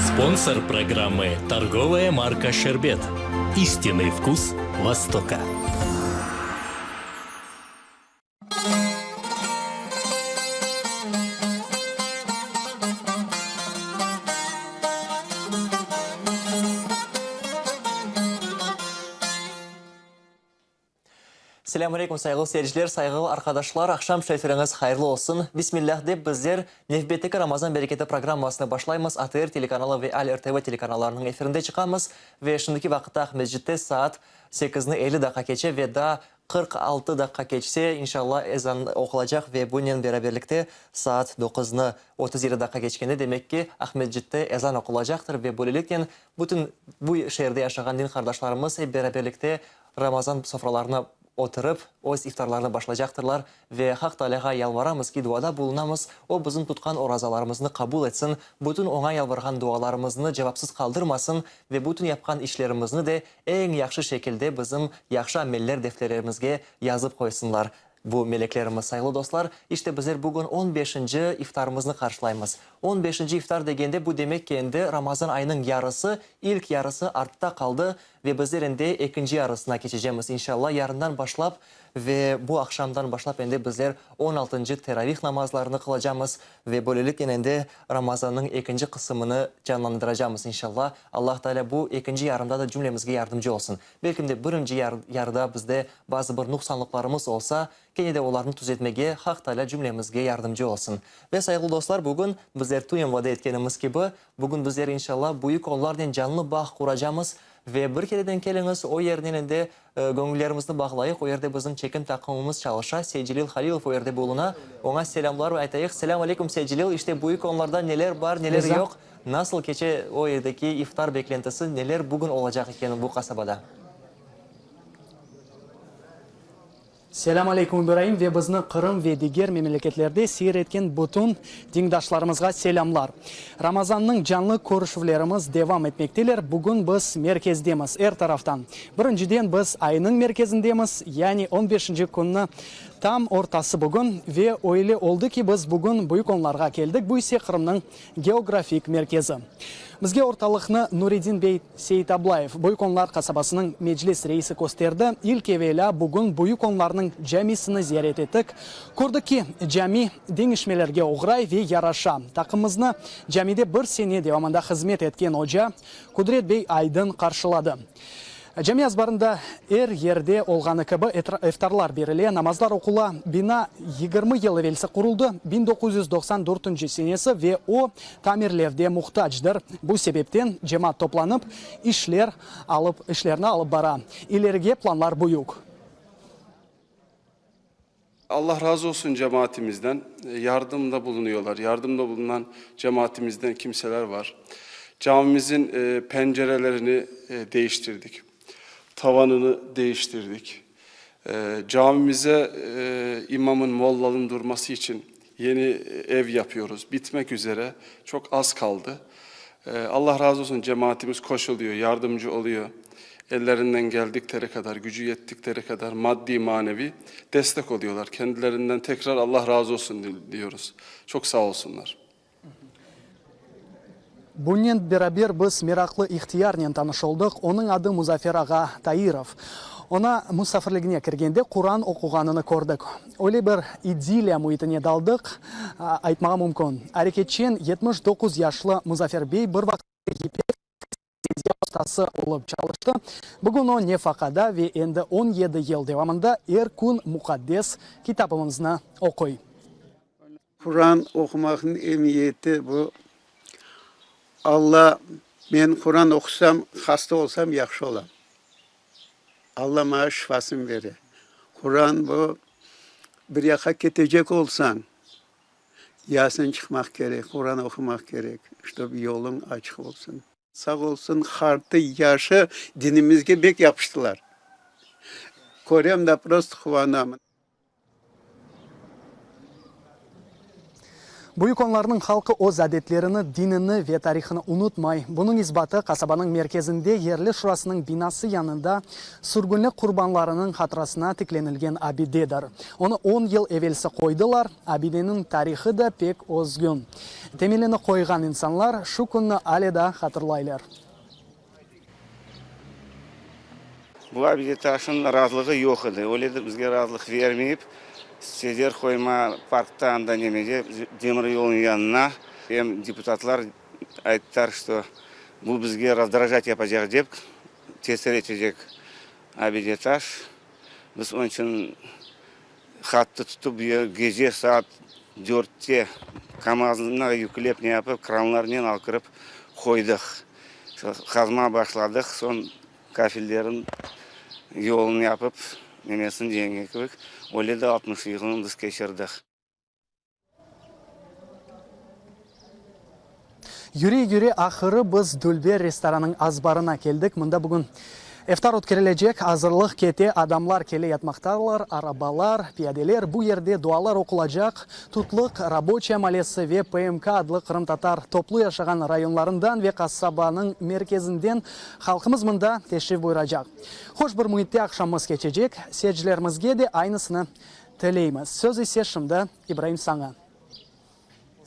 Sponsor programmı, torgovaya marka Şerbet. İstinный vkus Востока. Selâm aleyküm, sayğılı seyirciler, sayğılı arqadaşlar, aqşam şerifleriñiz hayırlı olsun. Bismillâh dep bizler nevbetteki Ramazan bereketi programmasını başlaymız, ATR telekanalı ve Al RTV telekanallarınıñ efirinde çıqamız ve şimdiki vaqıtta Aqmescitte saat sekizni 50 daqqa keçe ve daa 46 daqqa keçse, inşallah, ezan oqulacaq ve bunen beraberlikte saat doquznı 37 daqqa keçkende, demek ki, Aqmescitte ezan oqulacaqtır ve böyleliknen bütün bu şeerde yaşağan din qardaşlarımız ep beraberlikte Ramazan sofralarına oturıp, öz iftarlarını başlaycaqtırlar ve Haq Taalâğa yalvaramız ki, duada bulunamız, O bizim tutqan orazalarımıznı qabul etsin, bütün Oña yalvarğan dualarımıznı cevapsız qaldırmasın ve bütün yapqan işlerimizni de eñ yahşı şekilde bizim yahşı ameller defterlerimizge yazıp qoysınlar bu meleklerimiz. Sayğılı dostlar, işte bizler bugün on beşinci iftarımıznı qarşılaymız. On beşinci iftar degende, bu demek ki, endi Ramazan ayınıñ yarısı, ilk yarısı artta qaldı Ve bizler endi ekinci yarısına keçecemiz, inşalla, yarından başlap ve bu aqşamdan başlap endi bizler on altıncı teravih namazlarını qılacamız ve böyleliknen endi Ramazannıñ ekinci qısımını canlandıracamız, inşalla. Allah Taalâ bu ekinci yarımda da cümlemizge yardımcı olsun. Belkim de birinci yarıda bizde bazı bir nuqsanlıqlarımız olsa, kene de olarnı tüzetmege Haq Taalâ cümlemizge yardımcı olsun. Ve, sayğılı dostlar, bugün bizler tüyem vade etkenimiz kibi, Bugün bizler, inşalla, büyük onlarnen canlı bağ quracamız ve bir kereden keliñiz, o yernen endi göñüllerimizni bağlayıq, o yerde bizim çekim taqımımız çalışa, Seytcelil Halilov o yerde buluna, oña selâmlar aytayıq. Selâm aleyküm, Seytcelil, işte büyük onlarda neler bar, neler yoq, nasıl keçe o yerdeki iftar beklentisi, neler bugün olacaq eken bu qasabada? Selâm aleyküm, İbraim ve bizni Qırım ve diger memleketlerde seyir etken bütün dindaşlarımızğa selâmlar. Ramazannıñ canlı körüşüvlerimiz devam etmekteler. Bugün biz merkezdemiz, er taraftan. Birinciden biz aynıñ merkezindemiz, yani on beşinci künni tam ortası bugün ve öyle oldı ki, biz bugün Büyük Onlarğa keldik, bu ise Qırımnıñ geografik merkezi. Bizge ortalıqnı Nuredin bey Seitablayev, Büyük Onlar qasabasınıñ meclis reisi kösterdi. İlk evelâ bugün Büyük Onlarnıñ camisini ziyaret ettik. Kördik ki, cami deñişmelerge oğray ve yaraşa. Taqımımıznı camide bir sene devamında hızmet etken oca Kudret bey Aydın qarşıladı. Cami azbarında er yerde olğanı kibi iftarlar berile, namazlar oqula. Bina 20 yıl evelsi quruldı, 1994 senesi, ve o, tamirlevde muhtacdır. Bu sebepten cemaat toplanıp, işler alıp işlerni alıp bara. İlerige planlar büyük. Allah razı olsun cemaatimizden, yardımda bulunuyorlar, yardımda bulunan cemaatimizden kimseler var. Camimizin pencerelerini değiştirdik, tavanını değiştirdik. Camimize imamın, mollanın durması için yeni ev yapıyoruz, bitmek üzere, çok az kaldı. Allah razı olsun cemaatimiz koşuluyor, yardımcı oluyor. Ellerinden geldikleri kadar, gücü yettikleri kadar maddi manevi destek oluyorlar. Kendilerinden tekrar Allah razı olsun diyoruz. Çok sağ olsunlar. Bunen beraber biz meraqlı ihtiyarnen tanış oldıq, onıñ adı Muzafer ağa Tairov. Ona musafirligine kirgende Quran oquğanını kördik. Öyle bir idilliya müitine daldıq, aytmağa mümkün. Areketçen 79 yaşlı Muzafer bey bir vaqıtları yipek tezgâh ustası olıp çalıştı. Bugün o nefaqada ve endi 17 yıl devamında er kün muqaddes kitabımıznı oquy. Quran oqumaqnıñ emiyeti bu, Alla, men Quran oqusam, hasta olsam, yahşı olam. Alla maña şifasını bere. Quran bu, bir yaqqa ketecek olsañ, Yasin çıqmaq kerek, Quran oqumaq kerek, ştob yoluñ açıq olsun. Sağ olsun, qartı, yaşı dinimizge bek yapıştılar. Körem da, prosto quvanam. Büyük Onlarnıñ halqı öz adetlerini, dinini ve tarihını unutmay. Bunıñ isbatı, qasabanıñ merkezinde yerli şurasınıñ binası yanında sürgünlik qurbanlarınıñ hatırasına tiklenilgen abidedir. Onı on yıl evelsi qoydılar, abideniñ tarihı da pek özgün. Temelini qoyğan insanlar şu künni ale daa hatırlaylar. Bu abide taşnıñ razılığı yoq edi. Öyle de bizge razılıq vermeyip, seder qoyma parkta anda nemede, demir yolnıñ yanına. Em deputatlar ayttılar, şto bu bizge razdrajat yapacaq dep, tesir etecek abide taş. Biz onıñ içün hattı tutıp, gece saat dörtte KAMAZına yüklep ne yapıp, kranlarnen alkırıp qoydıq. Qazma başladıq, soñ kafillerin yolunı yapıp, nemesini degenge kibi, öyle de 60 yılını biz keçirdik. Yüre-yüre ahırı biz Dülber restoranıñ azbarına keldik. Mında bugün iftar ötkerilecek, azırlıq kete, adamlar kele yatmaqtalar, arabalar, piyadeler. Bu yerde dualar oqulacaq. Tutlıq, Raboçaya malesi ve PMK adlı qırımtatar toplu yaşağan rayonlarından ve qasabanıñ merkezinden halqımız mında teşrif buyuracaq. Hoş bir müitte aqşamımız keçecek. Seyircilerimizge de aynısını tileymiz. Söz ise şimdi İbraim saña.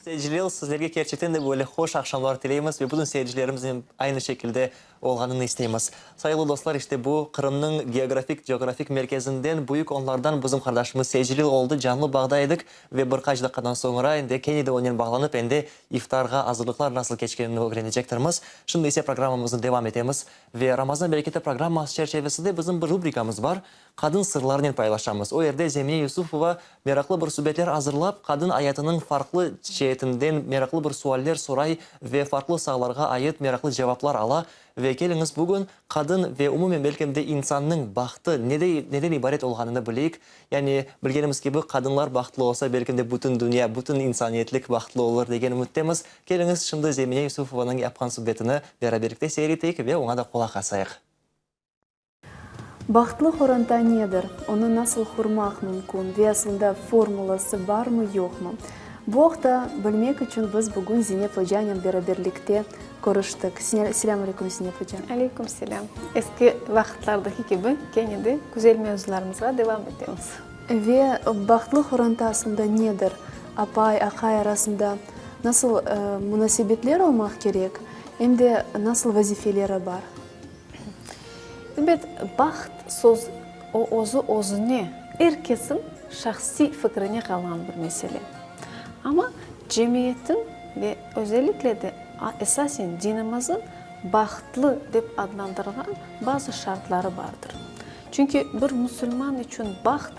Seyirciler, sizlerge kerçekten de böyle hoş aqşamlar tileymiz ve bütün seyircilerimiznen aynı şekilde olğanını isteymiz. Sayılı dostlar, işte bu Qırımnıñ geografik, coğrafik merkezinden, büyük onlardan bizim qardaşımız Seycilil oldı, canlı bağda edik ve bir qaç daqqadan soñra endi kene de onen bağlanıp, endi iftarğa azırlıqlar nasıl keçkenini ögrenecektirmiz. Şimdi ise programmamıznı devam etemiz ve Ramazan bereketi programması çerçevesinde bizim bir rubrikamız bar, Qadın sırlarınen paylaşamız. O yerde Zemine Yusufova meraqlı bir subetler azırlap, qadın ayatınıñ farqlı ceetinden meraqlı bir sualler soray ve farqlı saalarğa ait meraqlı cevaplar ala. Ve keliñiz bugün qadın ve umumen belkim de insannıñ bahtı nede neden ibaret olğanını bileyik. Yani bilgenimiz kibi, qadınlar bahtlı olsa, belkim de bütün dünya, bütün insaniyetlik bahtlı olur degen ümüttemiz. Keliñiz şimdi Zemine Yusufovanıñ yapqan subetini beraberlikte seyir eteyik ve oña da qulaq asayıq. Bahtlı qoranta nedir, onı nasıl qurmaq mümkün ve aslında formulası barmı-yoqmı? Bu aqta bilmek içün biz bugün Zinep ocanen beraberlikte körüştik. Selâm aleyküm, Zinep oca. Aleyküm selâm. Eski vaqıtlardaki kibi, kene de güzel mevzularımızğa devam etemiz. Ve bahtlı qoranta aslında nedir? Apay, aqay arasında nasıl munasebetler olmaq kerek, em de nasıl vazifeleri bar? Ebet, baht söz, o özü özüne, er kesin şahsiy fikrine qalğan bir mesele. Amma cemiyetniñ ve özellikle de esasen dinimizniñ bahtlı dep adlandırğan bazı şartları bardır. Çünki bir musulman içün baht,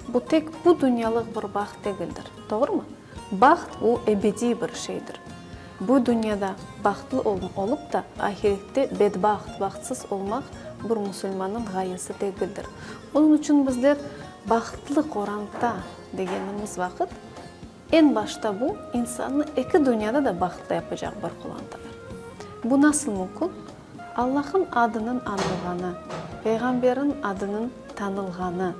bu tek bu dünyalıq bir baht degildir, doğrumı? Baht, bu ebediy bir şeydir. Bu dünyada bahtlı olıp da, ahirette bedbaht, bahtsız olmaq bir musulmannıñ ğayesi degildir. Onıñ içün bizler bahtlı qoranta degenimiz vaqıt, eñ başta bu, insannı eki dünyada da bahtlı yapacaq bir qorantadır. Bu nasıl mümkün? Allah'ın adınıñ añılğanı, Peyğamberniñ adınıñ tanılğanı,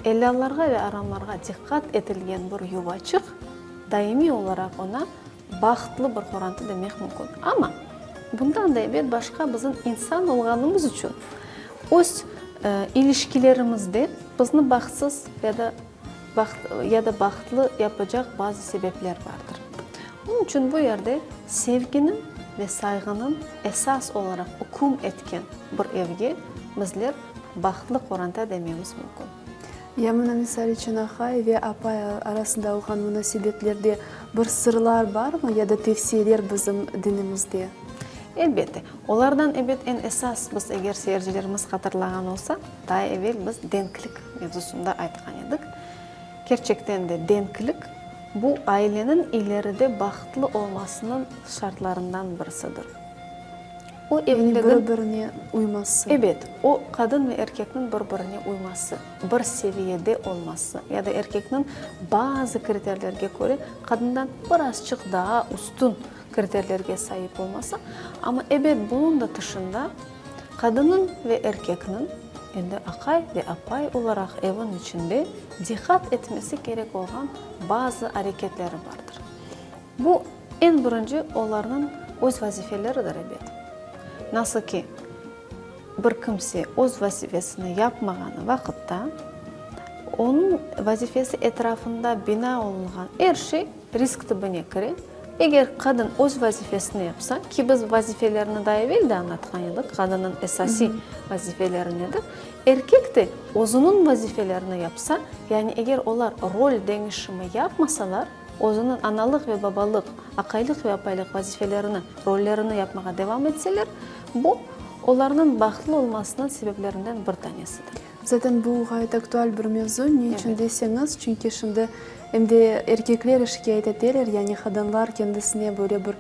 elâllarğa ve aramlarğa diqqat etilgen bir yuvaçıq daimiy olaraq oña bahtlı bir qoranta demek mümkün. Amma bundan da ebet başqa bizim insan olğanımız içün öz ilişkilerimizde bizni bahtsız ya da ya da bahtlı yapacaq bazı sebepler bardır. Onıñ içün bu yerde sevginiñ ve sayğınıñ esas olaraq üküm etken bir evge bizler bahtlı qoranta dememiz mümkün. Ya mına, misal içün, aqay ve apay arasında olğan munasebetlerde bir sırlar barmı ya da tevsiyeler bizim dinimizde? Elbette. Olardan, ebet, eñ esas biz, eger seyircilerimiz hatırlağan olsa, daa evel biz denklik mevzusında aytqan edik. Kerçekten de, denklik, bu aileniñ ileride bahtlı olmasınıñ şartlarından birisidir. O Yani biri-birine uyması. Ebet, o qadın ve erkekniñ bir-birine uyması, bir seviyede olması ya da erkekniñ bazı kriterlerge köre qadından birazçıq daa üstün kriterlerge saip olması. Amma, ebet, bunıñ da tışında qadınnıñ ve erkekniñ, endi aqay ve apay olaraq evin içinde diqqat etmesi kerek olğan bazı areketleri bardır. Bu, eñ birinci, olarnıñ öz vazifeleridir, ebet. Nasıl ki, bir kimse öz vazifesini yapmağanı vaqıtta, onıñ vazifesi etrafında bina olunğan er şey risk tibine kire. Eger qadın öz vazifesini yapsa, ki biz vazifelerni daa evel de añlatqan edik, qadınnıñ esasiy vazifeleri nedir, erkek de özüniñ vazifelerini yapsa, yani eger olar rol deñişimi yapmasalar, özüniñ analıq ve babalıq, aqaylıq ve apaylıq vazifelerini, rollerini yapmağa devam etseler, bu, olarnıñ bahtlı olmasınıñ sebeplerinden bir tanesidir. Zaten bu ğayet aktual bir mevzu, ne içün deseñiz, çünki şimdi em de erkekler şikâyet eteler, yani qadınlar kendisine böyle bir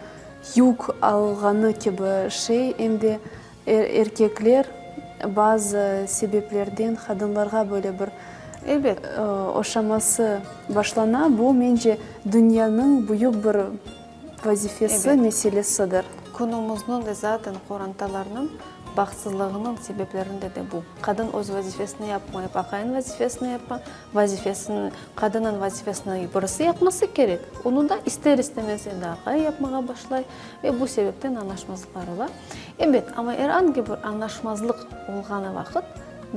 yük alğanı kibi şey, em de erkekler bazı sebeplerden qadınlarğa böyle bir oşaması başlana. Bu, mence, dünyanıñ büyük bir vazifesi, meselesidir. Künümüzniñ de zaten qorantalarnıñ bahtsızlığınıñ sebeplerinde de bu. Qadın öz vazifesini yapmayıp, aqayınıñ vazifesini yapa, vazifesini, qadınıñ vazifesini birisi yapması kerek, onı da ister-istemez endi aqayı yapmağa başlay ve bu sebepten añlaşmazlıqlar ola. Ebet, amma er angi bir añlaşmazlıq olğanı vaqıt,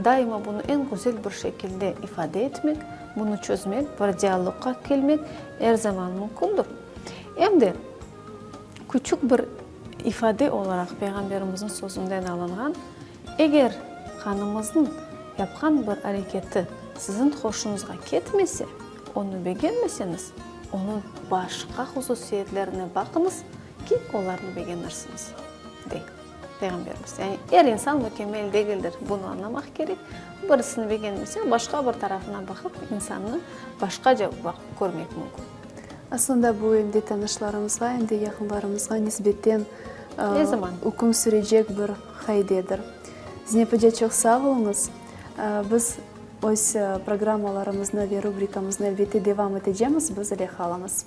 daima bunı eñ güzel bir şekilde ifade etmek, bunı çözmek, bir dialogqa kelmek er zaman mümkündir. Em de küçük bir ifade olaraq Peyğamberimizniñ sözünden alınğan, Eger hanımıznıñ yapqan bir areketi siziñ hoşuñızğa ketmese, onı begenmeseñiz, onıñ başqa hususiyetlerine baqıñız ki, olarnı begenirsiñiz, dey Peyğamberimiz. Yani er insan mükemmel degildir, bunı añlamaq kerek. Birisini begenmese, başqa bir tarafına baqıp, insannı başqaca körmek mümkün. Aslında bu em de tanışlarımızğa, em de yaqınlarımızğa nisbeten üküm sürecek bir qaidedir. Zinep oca, çoq sağ oluñız. Biz öz programmalarımıznı ve rubrikamıznı elbette devam etecemiz. Biz ile qalıñız.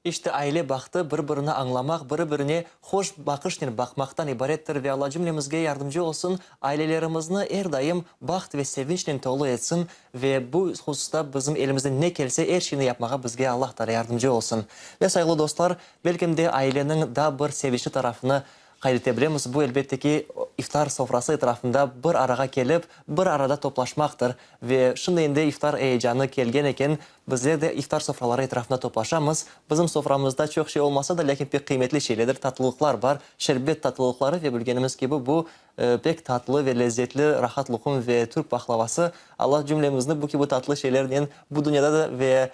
İşte, aile bahtı bir-birini añlamaq, biri-birine hoş baqışnen baqmaqtan ibarettir ve Alla cümlemizge yardımcı olsun, ailelerimizni er daim baht ve sevinçnen tolu etsin ve bu hususta bizim elimizden ne kelse er şeyni yapmağa bizge Allah Taala yardımcı olsun. Ve sayğılı dostlar, belkim de aileniñ daa bir sevinçli tarafını Qayd ete bilemiz, bu, elbette ki, iftar sofrası etrafında bir arağa kelip, bir arada toplaşmaqtır. Ve şimdi endi iftar eyecanı kelgen eken, bizler de iftar sofraları etrafında toplaşamız. Bizim soframızda çoq şey olmasa da, lâkin pek qıymetli şeylerdir, tatlılıqlar bar, şerbet tatlılıqları ve bilgenimiz kibi, bu, pek tatlı ve lezzetli rahat luqum ve türk pahlavası. Allah cümlemizni bu kibi tatlı şeylernen bu dünyada da ve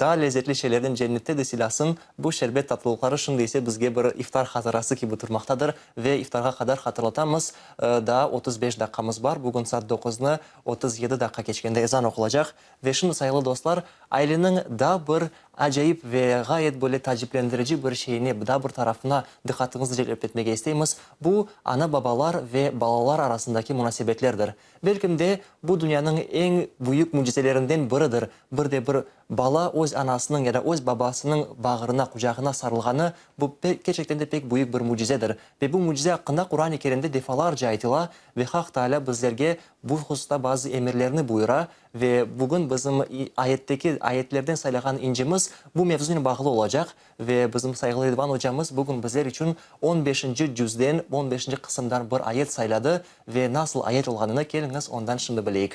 Daa lezetli şeylerden cennette de silâsın. Bu şerbet tatlılıqları şimdi ise bizge bir iftar hatırası kibi turmaqtadır ve iftarğa qadar hatırlatamız, daa 35 daqqamız bar, bugün saat doquznı 37 daqqa keçkende ezan oqulacaq. Ve şimdi, sayğılı dostlar, aileniñ daa bir acayip ve ğayet böyle taaciplendirici bir şeyine, daa bir tarafına diqqatıñıznı celp etmege isteymiz, bu, ana-babalar ve balalar arasındaki munasebetlerdir. Belkim de, bu dünyanıñ eñ büyük mücizelerinden biridir, bir de bir bala öz anasınıñ ya da öz babasınıñ bağrına, qucağına sarılğanı, bu kerçekten de pek büyük bir mücizedir. Ve bu mücize aqqında Quran-ı Kerimde defalarca aytıla ve Haq Taalâ bizlerge bu hususta bazı emirlerni buyura ve bugün bizim ayetteki ayetlerden saylağan incimiz bu mevzunen bağlı olacaq. Ve bizim sayğılı Ridvan ocamız bugün bizler içün on beşinci cüzden, on beşinci qısımdan bir ayet sayladı ve nasıl ayet olğanını keliñiz ondan şimdi bileyik.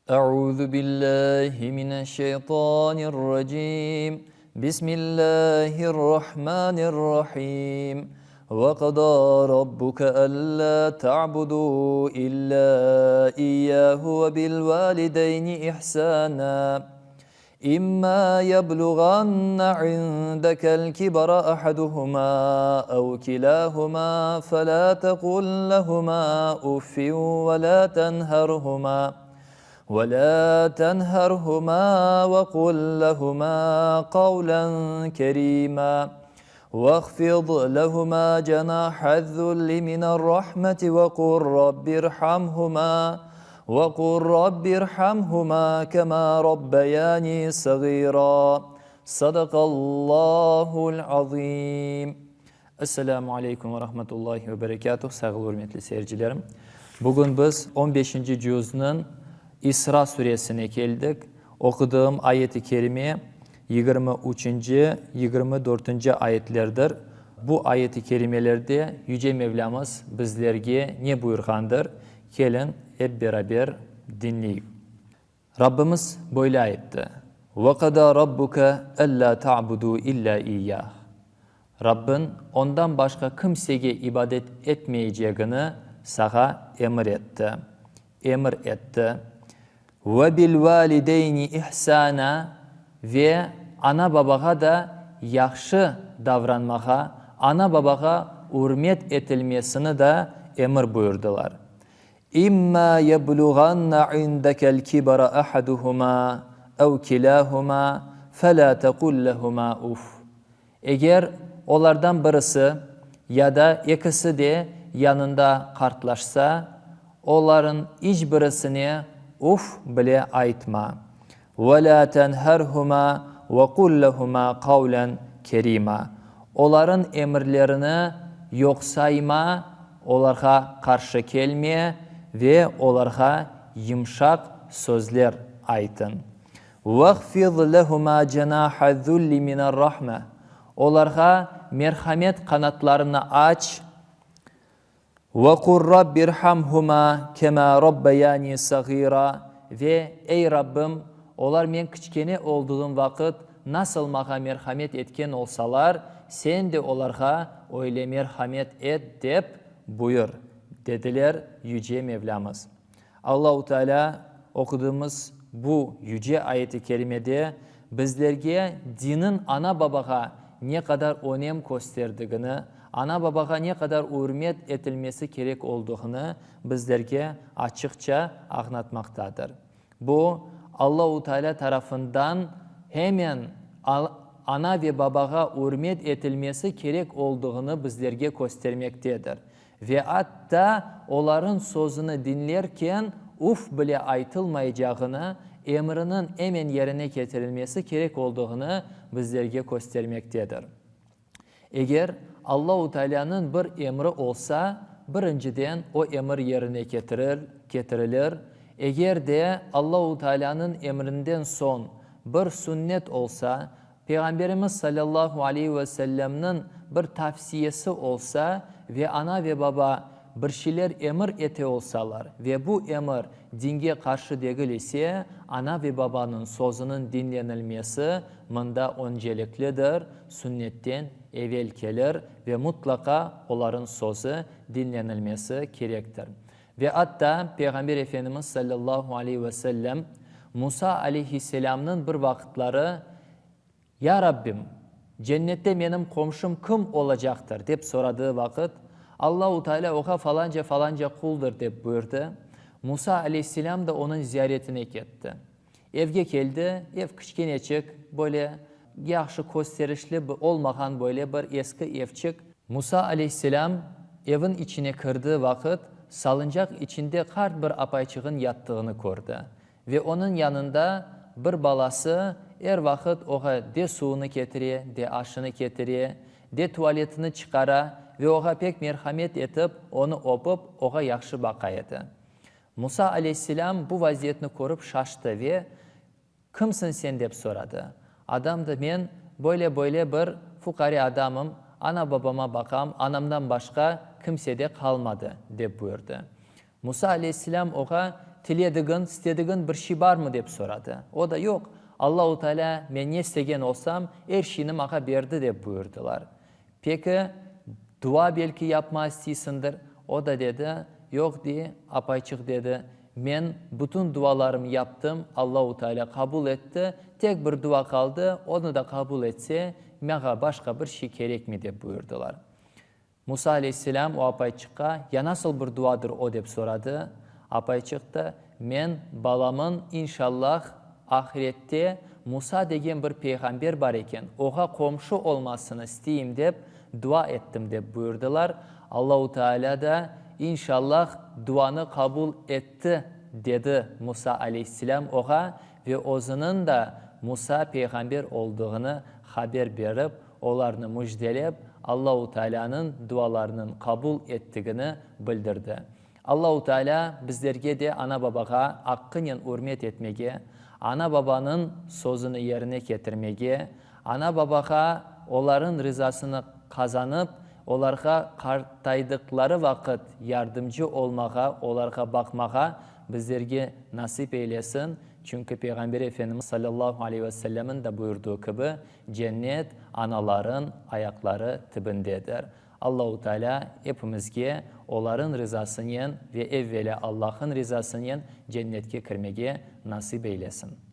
Euzu billahi mineşşeytanirracim. Bismillahirrahmanirrahim. Ve qada rabbuke ellâ ta'budu illâ iyyâhu ve bil valideyni ihsâna. İmmâ yebluğanne indekel kibara ahaduhumâ ev kilâhumâ felâ tequl lehumâ uffin ve lâ tenherhumâ ve lâ tenherhumâ ve qul lehumâ qavlen kerîmâ Vahfid lehuma cenahez-zulli minər-rahmeti ve qur rabbirhamhuma ve qur rabbirhamhuma kema rabbeyani sagira. Sadaqallahul azim. Esselamu aleykum ve rahmetullahi ve berekatuh, sayğılı ürmetli seyircilerim. Bugün biz on beşinci cüznıñ İsra suresine keldik. Oquduğım ayet-i kerime 23-nci, 24-nci ayetlerdir. Bu ayet-i kerimelerde Yüce Mevlâmız bizlerge ne buyurğandır? Keliñ, ep beraber diñleyik. Rabbimiz böyle ayttı, Ve qada rabbuke ellâ ta'budu illâ iyyâh. Rabbiñ Ondan başqa kimsege ibadet etmeycegini saña emir etti. Emir etti. Ve bil valideyni ihsâna ve ana-babağa da yahşı davranmağa, ana-babağa ürmet etilmesini da emir buyurdılar. İmma yebluğanna indekel kibara ahaduhuma ev kilahuma felâ tequl lehuma uf. Eger olardan birisi ya da ekisi de yanında qartlaşsa, olarıñ iç birisine uf bile aytma. Ve lâ tenherhuma ve qul lehuma qavlen kerîmâ. Olarıñ emirlerini yoq sayma, olarğa qarşı kelme ve olarğa yımşaq sözler aytıñ. Vahfiz lehuma cenâhe-zulli minerrahme. Olarğa merhamet qanatlarını aç. Ve qul rabbirhamhuma kema rabbeyani sagira, ve, Ey, Rabbim, olar men kiçkene olduğım vaqıt nasıl mağa merhamet etken olsalar, Sen de olarğa öyle merhamet et, dep buyur, dediler Yüce Mevlâmız. Allahu Teala oqudığımız bu yüce ayet-i kerimede bizlerge diniñ ana-babağa ne qadar önem kösterdigini, ana-babağa ne qadar ürmet etilmesi kerek olduğını bizlerge açıqça añlatmaqtadır. Bu, Allahu Teala tarafından hemen ana ve babağa ürmet etilmesi kerek olduğını bizlerge köstermektedir. Ve atta olarıñ sözüni diñlerken uf bile aytılmaycağını, emriniñ emen yerine ketirilmesi kerek olduğını bizlerge köstermektedir. Eger Allahu Tealânıñ bir emri olsa, birinciden o emir yerine ketirir, ketirilir. Eger de Allahu Tealânıñ emrinden soñ bir sünnet olsa, Peyğamberimiz salâllahu aleyhi ve sellemniñ bir tavsiyesi olsa ve ana ve baba bir şeyler emir ete olsalar ve bu emir dinge qarşı degil ise, ana ve babanıñ sözüniñ diñlenilmesi mında önceliklidir, sünnetten evel kelir ve mutlaqa olarıñ sözü diñlenilmesi kerektir. Ve atta Peyğamber Efendimiz salâllahu aleyhi ve sellem Musa aleyhisselâmnıñ bir vaqıtları, Ya Rabbim, cennette menim qomşum kim olacaqtır? dep soradığı vaqıt, Allahu Teala oğa falanca falanca quldır dep buyurdı. Musa aleyhisselâm da onıñ ziyaretine ketti. Evge keldi, ev kiçkeneçik, böyle yahşı kösterişli olmağan böyle bir eski evçik. Musa aleyhisselâm evin içine kirdi vaqıt, salıncaq içinde qart bir apayçığın yattığını kördi ve onıñ yanında bir balası er vaqıt oğa de suvını ketire, de aşını ketire, de tualetini çıqara ve oğa pek merhamet etip, onı öpip, oğa yahşı baqa edi. Musa aleyhisselâm bu vaziyetni körip şaştı ve, Kimsiñ sen? dep soradı. Adam da, Men böyle-böyle bir fuqare adamım, ana-babama baqam, anamdan başqa kimse de qalmadı, dep buyurdı. Musa aleyhisselâm oğa, Tiledigiñ, istedigiñ bir şey barmı? dep soradı. O da, Yoq, Allahu Teala men ne istegen olsam, er şeyni mağa berdi, dep buyurdılar. Peki, dua belki yapma isteysiñdir? O da dedi, Yoq, dey, apayçıq dedi, men bütün dualarım yaptım, Allahu Teala qabul etti, tek bir dua qaldı, onı da qabul etse, mağa başqa bir şey kerekmey, dep buyurdılar. Musa aleyhisselâm o apayçıqqa, Ya nasıl bir duadır o, dep soradı. Apayçıq da, Men balamıñ, inşallah, ahirette Musa degen bir peyğamber bar eken, oğa qomşu olmasını isteyim dep, dua ettim, dep buyurdılar. Allahu Teala da, İnşallah, duanı qabul etti, dedi Musa aleyhisselâm oğa ve özüniñ da Musa peyğamber olduğını haber berip, olarnı müjdelep, Allahu Tealânıñ dualarınıñ qabul ettigini bildirdi. Allahu Tealâ bizlerge de ana-babağa aqqınen ürmet etmege, ana-babanıñ sözüni yerine ketirmege, ana-babağa olarıñ rizasını qazanıp, olarğa qartaydıqları vaqıt yardımcı olmağa, olarğa baqmağa bizlerge nasip eylesin, çünki Peyğamber Efendimiz salâllahu aleyhi ve sellemniñ de buyurdığı kibi, Cennet analarıñ ayaqları tibindedir. Allahu Teala epimizge olarıñ rizasınen ve evvelâ Allah'ın rizasınen cennetke kirmege nasip eylesin.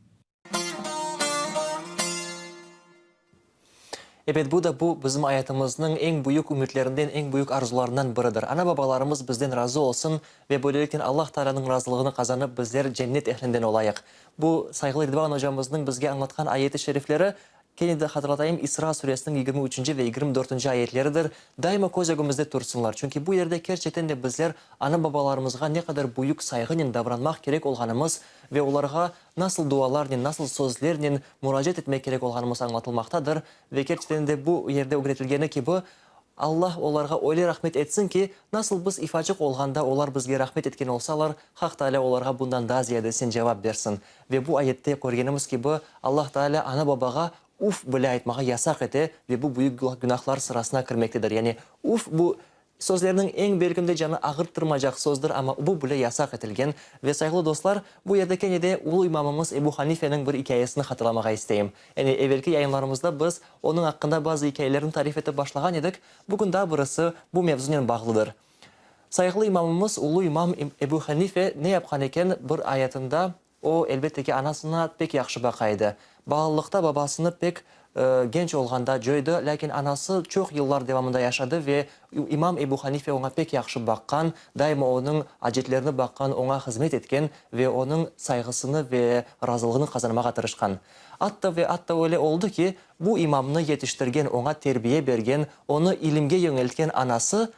Ebet, bu da bu bizim ayatımıznıñ eñ büyük ümütlerinden, eñ büyük arzularından biridir. Ana-babalarımız bizden razı olsun ve böyleliknen Allah Taalânıñ razılığını qazanıp bizler cennet ehlinden olayıq. Bu, sayğılı Ridvan ocamıznıñ bizge añlatqan ayeti şerifleri, kene de hatırlatayım, İsra suresiniñ 23 ve 24 ayetleridir, daima köz ögümizde tursınlar, çünki bu yerde kerçekten de bizler ana-babalarımızğa ne qadar büyük sayğınen davranmaq kerek olğanımız ve olarğa nasıl dualarnen, nasıl sözlernen muracaat etmek kerek olğanımız añlatılmaqtadır ve kerçekten de bu yerde ögretilgeni kibi, Allah olarğa öyle rahmet etsin ki, nasıl biz ifaçıq olğanda olar bizge rahmet etken olsalar, Haq Taalâ olarğa bundan daa ziyadesinen cevap bersin. Ve bu ayette körgenimiz kibi, Allah Taalâ ana-babağa uf bile aytmağa yasaq ete ve bu büyük günahlar sırasına kirmektedir. Yani uf bu Sözlerniñ eñ belkim de canı ağırttırmacaq sözdir, amma bu bile yasaq etilgen. Ve, sayğılı dostlar, bu yerde kene de ulu imamımız Ebu Hanifeniñ bir ikâyesini hatırlamağa isteyim. Yani evelki yayınlarımızda biz onıñ aqqında bazı ikâyelerni tarif etip başlağan edik, bugün daa birisi bu mevzunen bağlıdır. Sayğılı imamımız, ulu imam Ebu Hanife ne yapqan eken, bir ayatında O, elbette ki, anasına pek yahşı baqa edi. Balalıqta babasını pek genç olğanda coydı, lâkin anası çoq yıllar devamında yaşadı ve imam Ebu Hanife oña pek yahşı baqqan, daima onıñ acetlerini baqqan, oña hızmet etken ve onıñ sayğısını ve razılığını qazanmağa tırışqan. Atta ve atta öyle oldı ki, bu imamnı yetiştirgen, oña terbiye bergen, onı ilimge yöñeltken anası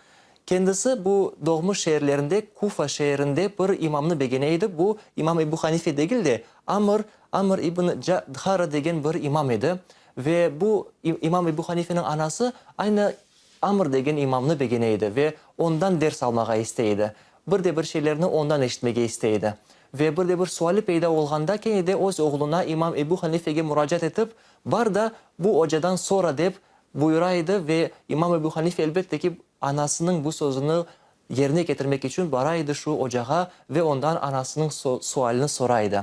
Kendisi bu doğmuş şeerlerinde, Kufa şeerinde bir imamnı begene edi, bu imam Ebu Hanife degil de, Amr, Amr ibn Ca-Dhara degen bir imam edi. Ve bu imam Ebu Hanifeniñ anası aynı Amr degen imamnı begene edi ve ondan ders almağa istey edi. Bir de bir şeylerni ondan eşitmege istey edi. Ve bir de bir suali peyda olğanda kene de öz oğluna imam Ebu Hanifege muracaat etip, bar da bu ocadan sora dep Buyura edi ve imam Ebu Hanife, elbette ki, anasınıñ bu sözüni yerine ketirmek içün bara edi şu ocağa ve ondan anasınıñ sualini sora edi.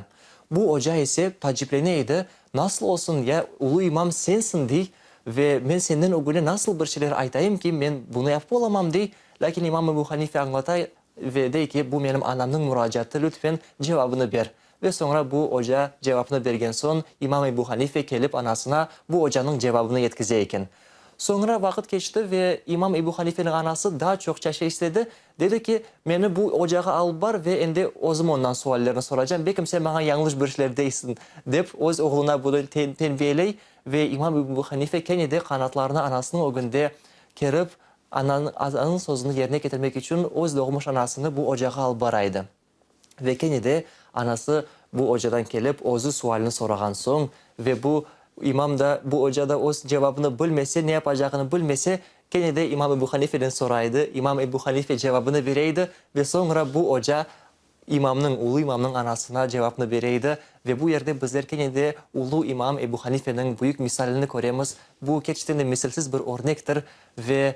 Bu oca ise taciplene edi, Nasıl olsun, ya, ulu imam sensiñ, dey, ve men senden ögüne nasıl bir şeyler aytayım ki, men bunı yapıp olamam, dey. Lâkin imam Ebu Hanife añlata ve dey ki, bu menim anamnıñ muracaatı, lütfen, cevabını ber. Ve soñra bu oca cevapnı bergen soñ, imam Ebu Hanife kelip anasına bu ocanıñ cevabını yetkize eken. Soñra vaqıt keçti ve imam Ebu Hanifeniñ anası daa çoqça şey istedi, dedi ki, Meni bu ocağa alıp bar ve endi özüm ondan suallerni soracam, belkim sen maña yañlış bir şeyler deysiñ, dep öz oğluna bunı tenbiyeley ve imam Ebu Hanife kene de qanatlarını anasınıñ ögünde kerip, ananıñ sözüni yerine ketirmek içün öz doğmuş anasını bu ocağa alıp bara edi. Ve kene de anası bu ocadan kelip, özü sualini sorağan soñ, ve bu imam da, bu oca da öz cevabını bilmese, ne yapacağını bilmese, kene de imam Ebu Hanifeden soray edi, imam Ebu Hanife cevabını bere edi, ve soñra bu oca imamnıñ, ulu imamnıñ anasına cevapnı bere edi. Ve bu yerde bizler kene de ulu imam Ebu Hanifeniñ büyük misalini köremiz. Bu kerçekten de misilsiz bir örnektir ve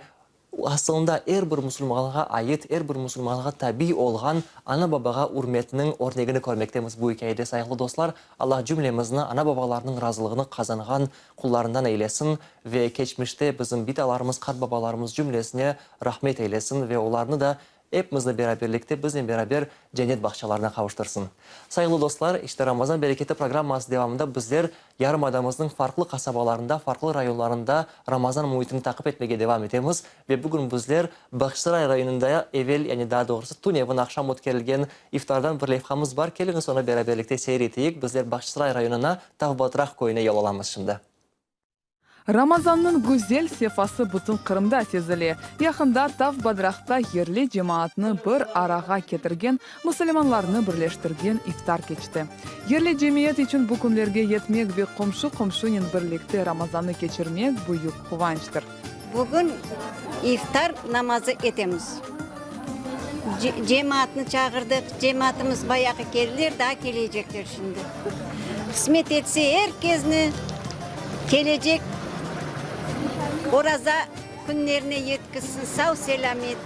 Asılında er bir musulmanğa ait, er bir musulmanğa tabiy olğan ana-babağa ürmetniñ örnegini körmektemiz bu ikâyede, sayğılı dostlar. Allah cümlemizni ana-babalarnıñ razılığını qazanğan qullarından eylesin ve keçmişte bizim bitalarımız, qartbabalarımız cümlesine rahmet eylesin ve olarnı da Epimizni beraberlikte biznen beraber cennet bağçalarına qavuştırsın. Sayğılı dostlar, işte Ramazan bereketi programması devamında bizler yarımadamıznıñ farqlı qasabalarında, farqlı rayonlarında Ramazan müitini taqip etmege devam etemiz ve bugün bizler Bağçasaray rayonında evel, yani daa doğrusı tünevin aqşam ötkerilgen iftardan bir levhamız bar, keliñiz onı beraberlikte seyir eteyik. Bizler Bağçasaray rayonına Tavbadraq köyüne yol alamız şimdi. Ramazannıñ güzel sefası bütün Qırımda sezile. Yaqında Tav Badraqta yerli cemaatnı bir arağa ketirgen, musulmanlarnı birleştirgen iftar keçti. Yerli cemiyet içün bu künlerge yetmek ve qomşu-qomşunen birlikte Ramazannı keçirmek büyük quvançtır. Bugün iftar namazı etemiz. Cemaatnı çağırdıq, cemaatımız bayağı keldiler, daa kelecekler şimdi. Qısmet etse er kezni kelecek oraza künlerine yetkizsin sau-selâmet.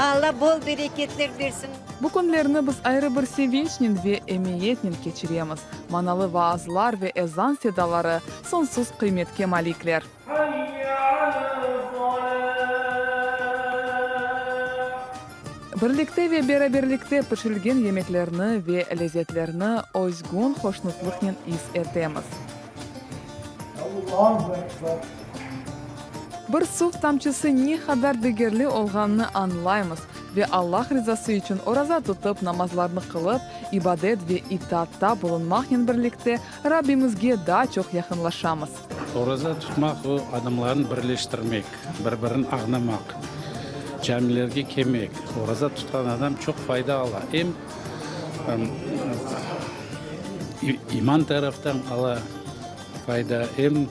Alla bol bereketler bersin. Bu künlerni biz ayrı bir sevinçnen ve emiyetnen keçiremiz. Manalı vaazlar ve ezan sedaları soñsuz qıymetke malikler. Birlikte ve beraberlikte pişirilgen yemeklerni ve lezetlerni özgün hoşnutlıqnen is etemiz. Bir suv tamçısı ne qadar degerli olğanını añlaymız ve Allah rizası içün oraza tutıp, namazlarnı qılıp, ibadet ve itaatta bulunmaqnen birlikte Rabbimizge daa çoq yaqınlaşamız. Oraza tutmaq, o, adamlarnı birleştirmek, bir-birini añlamaq, camilerge kelmek. Oraza tutqan adam çoq fayda ala, em iman taraftan ala fayda, em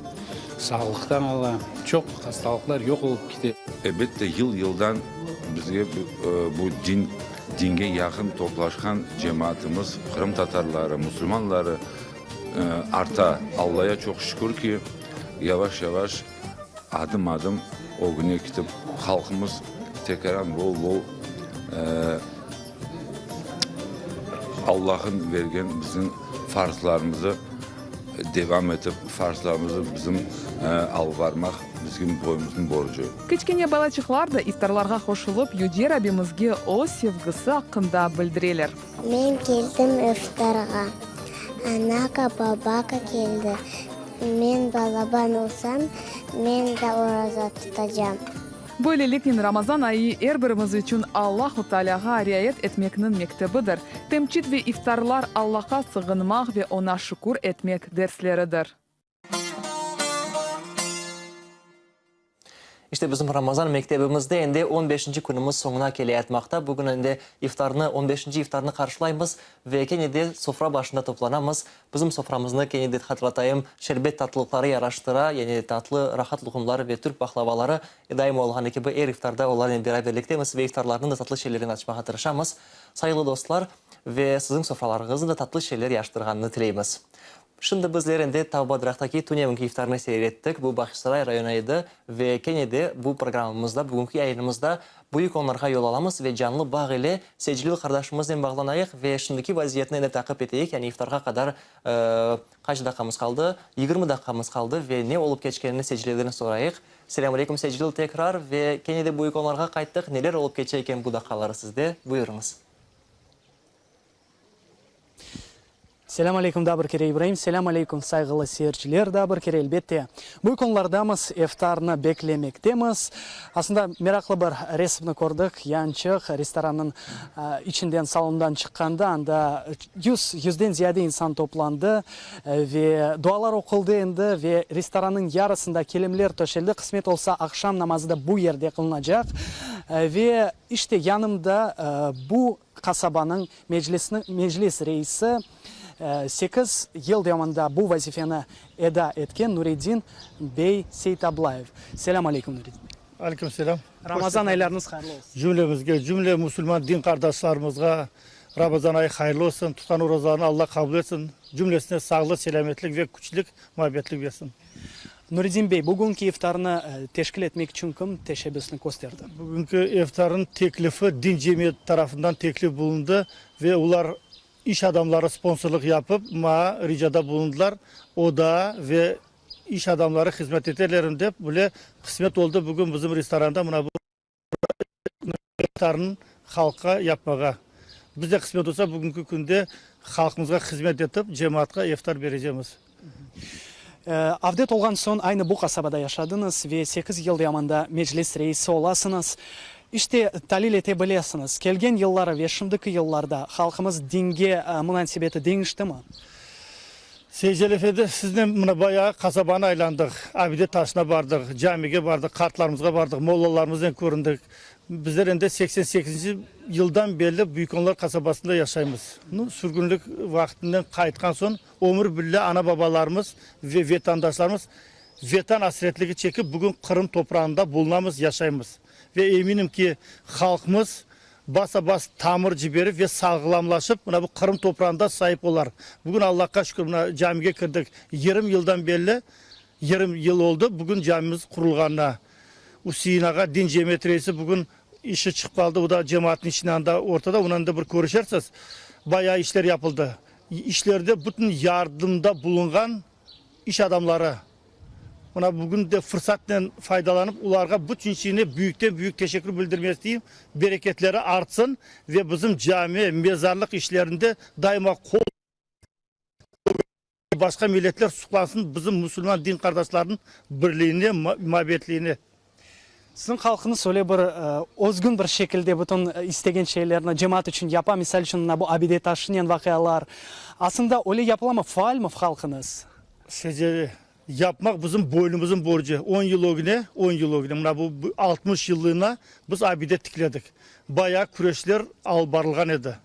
sağlıqtan ala, çoq hastalıqlar yoq olıp kete. Elbette, yıl-yıldan bizge bu din, dinge yaqın toplaşqan cemaatımız, qırımtatarları, musulmanları arta. Allaya çoq şükür ki, yavaş-yavaş, adım-adım ögüne ketip, halqımız tekaran bol-bol Allah'ın bergen bizim farzlarımızı devam etip, farzlarımızı bizim alıp barmaq bizgin boyumıznıñ borcu. Kiçkene balaçıqlar da iftarlarğa qoşulıp, Yüce Rabbimizge öz sevgisi aqqında bildireler. Men keldim iftarğa. Anaka, babaka keldi. Men balaban olsam, men de oraza tutacam. Böyleliknen, Ramazan ayı er birimiz içün Allahu Tealâğa riayet etmekniñ mektebidir, temçit ve iftarlar Allahqa sığınmaq ve Oña şükür etmek dersleridir. İşte bizim Ramazan mektebimizde endi on beşinci künümiz soñuna keleyatmaqta. Bugün endi iftarnı, on beşinci iftarnı qarşılaymız ve kene de sofra başında toplanamız. Bizim soframıznı kene de hatırlatayım, şerbet tatlılıqları yaraştıra, yani tatlı rahat luqumları ve türk baqlavaları. Daima olğanı kibi, er iftarda olarnen beraberliktemiz ve iftarlarnı da tatlı şeylerden açmağa tırışamız. Sayğılı dostlar, ve siziñ sofralarıñıznı da tatlı şeyler yaraştırğanını tileymiz. Şimdi bizler endi Tavbadraqtaki tünevinki iftarnı seyir ettik, bu Bağçasaray rayonı edi ve kene de bu programmamızda, bugünki yayınımızda Büyük Onlarğa yol alamız ve canlı bağ ile Seclil qardaşımıznen bağlanayıq ve şimdiki vaziyetni endi taqip eteyik, yani iftarğa qadar qaç daqqamız qaldı, 20 daqqamız qaldı ve ne olıp keçkenini Seclilden sorayıq. Selâm aleyküm, Seclil, tekrar ve kene de Büyük Onlarğa qayttıq, neler olıp keçe eken bu daqqaları sizde, buyurıñız. Selâm aleyküm daa bir kere, İbraim. Selâm aleyküm, sayğılı seyirciler, daa bir kere, elbette. Bu künlerdemiz, iftarnı beklemektemiz. Aslında, meraqlı bir resimni kördik, yançıq restorannıñ içinden, salondan çıqqanda, anda yüz, yüzden ziyade insan toplandı ve dualar oquldı endi ve restorannıñ yarısında kilimler töşeldi. Qısmet olsa, aqşam namazı da bu yerde qılınacaq. Ve işte yanımda bu Qasabanıñ meclisniñ meclis reisi, sekiz yıl devamında bu vazifeni eda etken Nureddin bey Seytablayev. Selâm aleyküm, Nureddin bey. Aleyküm selâm. Ramazan aylarıñız hayırlı olsun. Cümlemizge, cümle musulman din qardaşlarımızğa Ramazan ayı hayırlı olsun, tutqan orazalarını Alla qabul etsin, cümlesine sağlıq, selâmetlik ve küçlük, muabbetlik bersin. Nureddin bey, bugünki iftarnı teşkil etmek içün kim teşebbüsni kösterdi? Bugünki iftarnıñ teklifi din cemiyeti tarafından teklif bulundı ve olar iş adamları sponsorlıq yapıp, maña ricada bulundılar, oda ve iş adamları hizmet eterlerim dep, böyle qısmet oldı bugün bizim restoranda mına bu iftarnıñ halqqa yapmağa. Biz de qısmet olsa bugünki künde halqımızğa hizmet etip, cemaatqa iftar berecemiz. Avdet olğan soñ aynı bu qasabada yaşadıñız ve sekiz yıl devamında meclis reisi olasıñız. İşte, talil ete bilesiñiz, kelgen yılları ve şimdiki yıllarda halqımız dinge munasebeti deñiştimi? Seycel efendi, siznen mına bayağı qasabanı aylandıq, abide taşına bardıq, camige bardıq, qartlarımızğa bardıq, mollalarımıznen köründik. Bizler endi seksen sekizinci yıldan berli Büyükonlar qasabasında yaşaymız. Nu, sürgünlik vaqtından qaytqan soñ ömür billâ ana-babalarımız ve vetandaşlarımız. Vetan asretligi çekip bugün Qırım toprağında bulunamız, yaşaymız. Ve eminim ki, halqımız basa-bas tamır ciberip ve sağlamlaşıp, mına bu Qırım toprağında saip olar. Bugün Allahqa şükür, mına camige kirdik, yırım yıldan belli, yırım yıl oldı, bugün camimiz qurulğanına. Üsein ağa, din cemiyeti reisi, bugün işi çıqıp qaldı, o da cemaatnıñ içinde anda ortada, onen de bir körüşersiz. Bayağı işler yapıldı. İşlerde bütün yardımda bulunğan iş adamları, mına bugün de fırsatnen faydalanıp, olarğa bütün şeyine büyükten-büyük teşekkür bildirmek isteyim, bereketleri artsın ve bizim cami, mezarlıq işlerinde daima qol başqa milletler suqlansın bizim musulman din qardaşlarnıñ birliğine, mabetliğine. Siziñ halqıñız öyle bir özgün bir şekilde bütün istegen şeylerni cemaat içün yapa, misal içün, mına bu abide taşınen vaqialar. Aslında öyle yapılamı, faalmi halqıñız? Şecere yapmaq bizim boynumıznıñ borcu. On yıl ögüne, on yıl ögüne, mına bu 60 yıllığına biz abide tikledik. Bayağı küreşler alıp barılğan edi.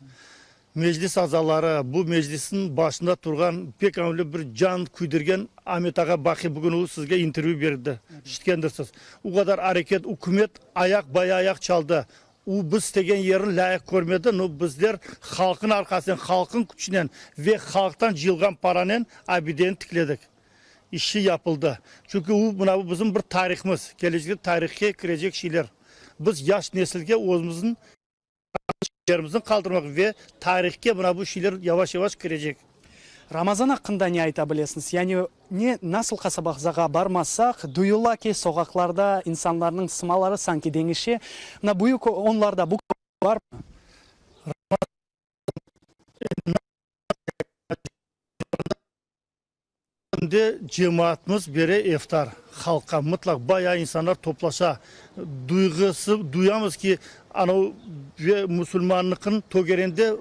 Meclis azaları, bu meclisniñ başında turğan pek önemli bir can küydirgen Amet ağa Baqi bugün o sizge intervyu berdi, işitkendirsiz. O qadar areket, ükümet ayaq baya ayaq çaldı. O biz istegen yerini lâyıq körmedi, no bizler halqın arqasınen, halqın küçünen ve halqtan cıyılğan paranen abideni tikledik. İşi yapıldı. Çünki o mına bu bizim bir tarihimiz, kelecekte tarihke kirecek şeyler. Biz yaş nesilge özümüzniñ Yerimizni qaldırmaq ve tarihke mına bu şeyler yavaş-yavaş kirecek. Ramazan aqqında ne ayta bilesiñiz? Yani ne, nasıl qasabağzağa barmasaq, duyula ki, soqaqlarda insanlarnıñ sımaları sanki deñişe. Mına büyük onlarda bu barmı? Şimdi cemaatımız bere eftar, halqqa mıtlaq bayağı insanlar toplaşa. Duyğusı, duyamız ki, anavı ve musulmanlıqnıñ tögerende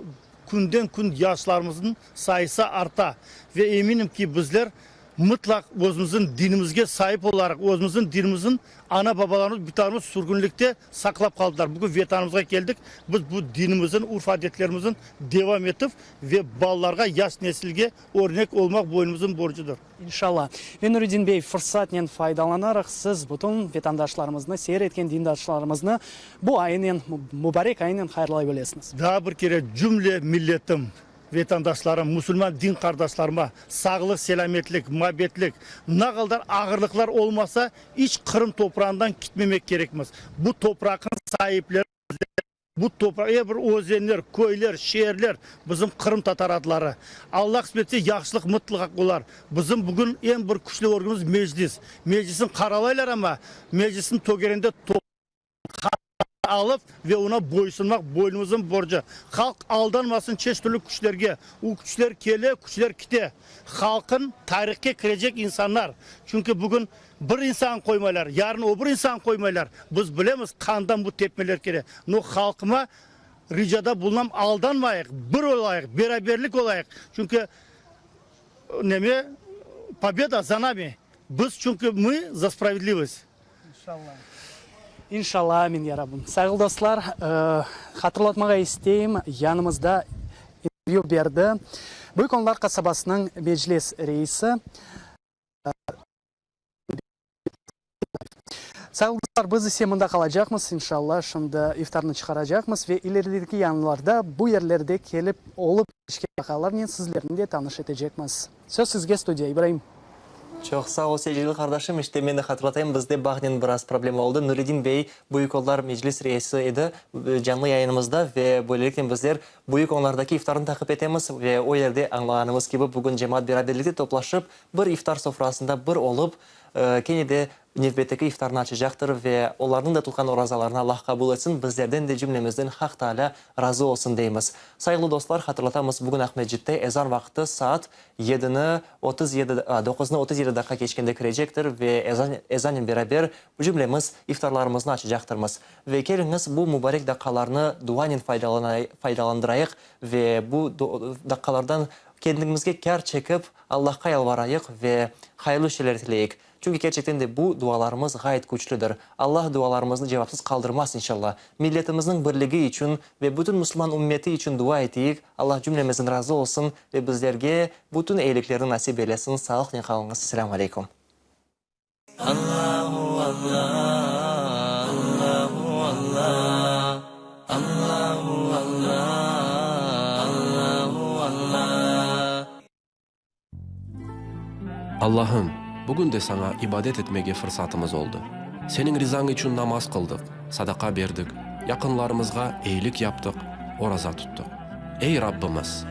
künden kün yaşlarımıznıñ sayısı arta. Ve eminim ki, bizler mıtlaq özümizniñ dinimizge saip olaraq, özümizniñ dinimizniñ ana-babalarımız, bitarımız sürgünlikte saqlap qaldılar. Bugün Vetanımızğa keldik, biz bu dinimizniñ, urf-adetlerimizniñ devam etip ve balalarğa, yaş nesilge Örnek olmaq boynumıznıñ borcudır. İnşalla. Ve Nuredin bey, fırsatnen faydalanaraq, siz bütün vetandaşlarımıznı, seyir etken dindaşlarımıznı bu aynen, mübarek aynen hayırlay bilesiñiz. Daa bir kere cümle milletim, vetandaşlarım, musulman din qardaşlarıma sağlıq, selâmetlik, mabetlik, naqadar ağırlıqlar olmasa, iç Qırım toprağından kitmemek kerekmiz. Bu topraqnıñ saipleri bizler. Bu topraq, er bir özenler, köyler, şeerler bizim qırımtatar adları. Alla qısmet etse, yahşılıq mıtlaq olar. Bizim bugün eñ bir küçlü organımız Meclis. Meclisni qaralaylar amma, Meclisniñ tögerinde toplanıp, qarar alıp ve oña boysunmaq boynumıznıñ borcu. Halq aldanmasın çeşit türlü küçlerge. O küçler kele, küçler kite. Halqın tarihke kirecek insanlar. Çünki bugün Bir insan qoymaylar, yarın o bir insan qoymaylar. Biz bilemiz, qandan bu tepmeler kele. No, halqıma ricada bulunam, aldanmayıq, bir olayıq, beraberlik olayıq. Çünki, neme, pobeda za nami. Biz çünki mı za spravedlivost. İnşallah. İnşallah, amin, ya Rabbim. Sayğılı dostlar, hatırlatmağa isteyim, yanımızda intervyü berdi Büyük Onlar qasabasınıñ meclis reisi. Sayğılı dostlar, biz ise mında qalacaqmız, inşallah, şimdi iftarnı çıqaracaqmız ve ilerideki yanlarda bu yerlerde kelip olıp keçken vaqialarnen sizlerni de tanış etecekmiz. Söz sizge, studiya, İbraim. Çoq sağ ol, sevgili qardaşım. İşte, men de hatırlatayım, bizde bağnen biraz problema oldı. Nuredin bey Büyük Onlar Meclis reisi edi canlı yayınımızda ve böyleliknen bizler Büyük Onlardaki iftarnı taqip etemiz ve o yerde añlağanımız kibi, bugün cemaat beraberlikte toplaşıp, bir iftar sofrasında bir olıp, kene de nevbetteki iftarnı açacaqtır ve olarnıñ da tutqan orazalarını Allah qabul etsin, bizlerden de cümlemizden Haq Taalâ razı olsun deymiz. Sayğılı dostlar, hatırlatamız, bugün Aqmescitte ezan vaqtı saat yedini 37, doquznı 37 daqqa keçkende kirecektir ve ezan ezanen beraber cümlemiz iftarlarımıznı açacaqtırmız. Ve keliñiz, bu mubarek daqqalarnı duanen faydalandırayıq ve bu daqqalardan kendimizge kâr çekip, Allahqa yalvarayıq ve hayırlı şeyler tileyik. Çünki kerçekten de bu dualarımız ğayet küçlüdir. Allah dualarımıznı cevapsız qaldırmaz, inşallah. Milletimizniñ birligi içün ve bütün musulman ümmeti içün dua eteyik. Allah cümlemizden razı olsun ve bizlerge bütün eyiliklerni nasip eylesin. Sağlıqnen qalıñız. Selâm aleykum. Allahu Alla, Allahu Alla, Allahu Alla, Allahu Alla. Allahım, bugün de Saña ibadet etmege fırsatımız oldı. Seniñ rizañ içün namaz qıldıq, sadaqa berdik, yaqınlarımızğa eyilik yaptıq, oraza tuttıq. Ey, Rabbimiz!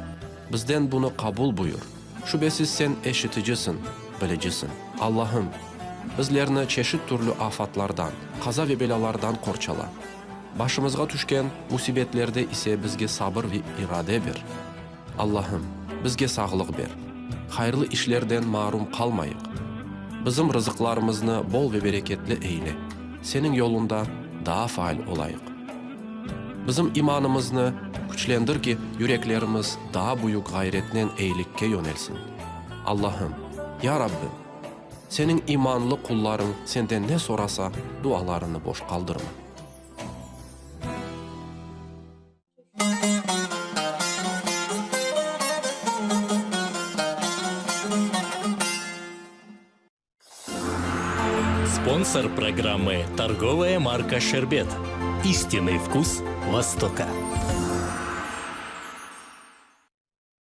Bizden bunı qabul buyur. Şübesiz Sen eşiticisiñ, bilicisiñ. Allahım, bizlerni çeşit türlü afatlardan, qaza ve belâlardan qorçala. Başımızğa tüşken musibetlerde ise bizge sabır ve irade ber. Allahım, bizge sağlıq ber. Hayırlı işlerden marum qalmayıq. Bizim rızıqlarımıznı bol ve bereketli eyle. Seniñ yolunda daa faal olayıq. Bizim imanımıznı küçlendir ki, yüreklerimiz daa büyük ğayretnen eyilikke yönelsin. Allahım, ya Rabbim, Seniñ imanlı qullarıñ Senden ne sorasa, dualarını boş qaldırma. Sponsor programmı, torgovaya marka Şerbet. Истинный вкус Востока.